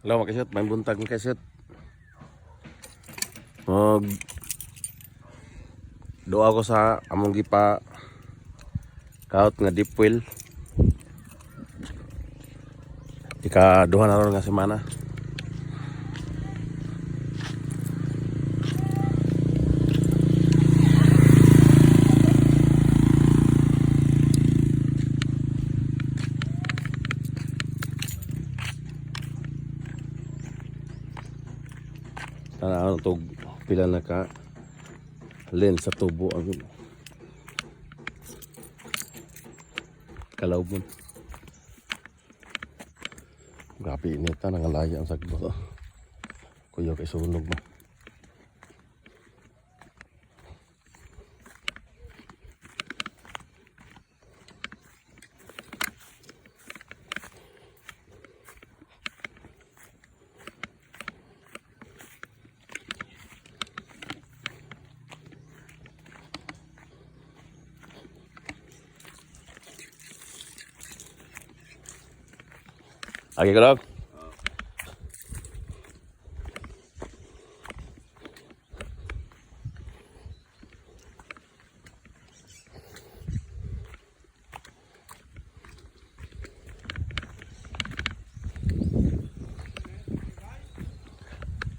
Hello, mga kasyot. May buntag, mga kasyot. Mag doa ko sa among gipa kaut nga deep well. Ika duha na ron nga semana. Tanaw tog pila na ka lens sa tubo ang kalawbon. Grabe inita, nangalaya ang sagbot. Oh. Kuya kay sunog ba. Agi ka lang.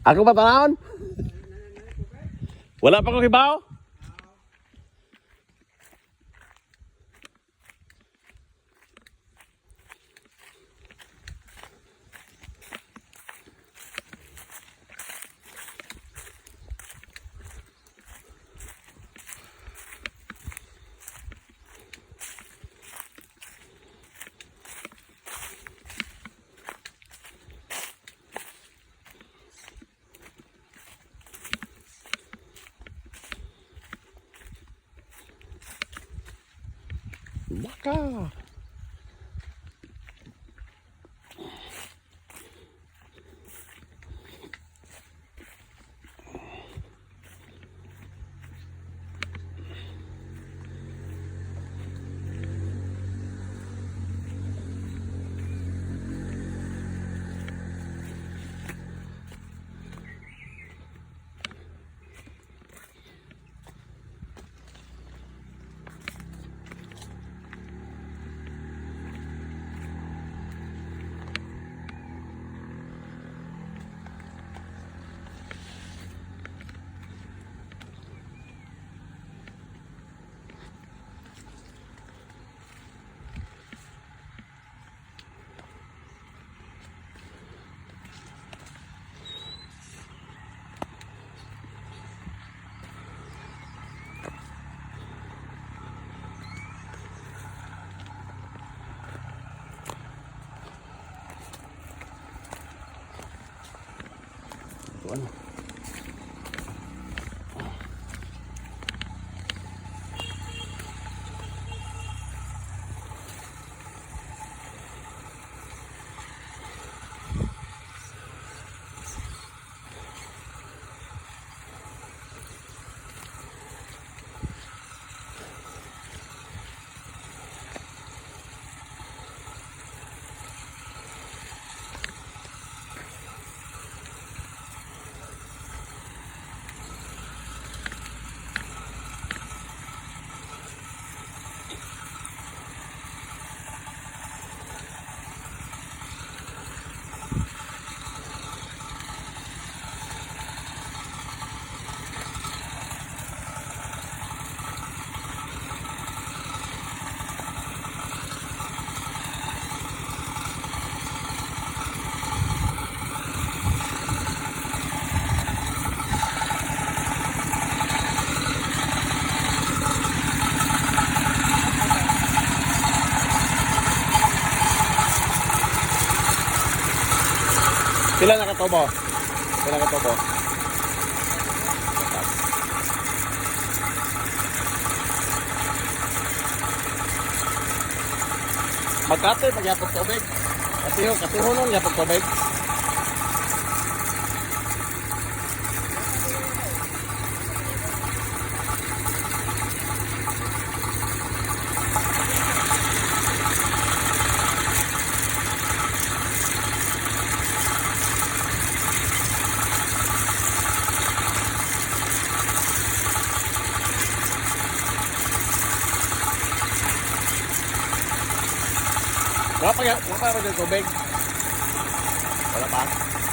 Ako ba tanawon? Wala pa ko kibaw? Baka. Ito ano. Pila na katobo? Pila katobo? Magkatoy pag yapog tubig. Katiho, katiho nun yapog tubig. Wala pa, wala pa ba tubig? Wala pa.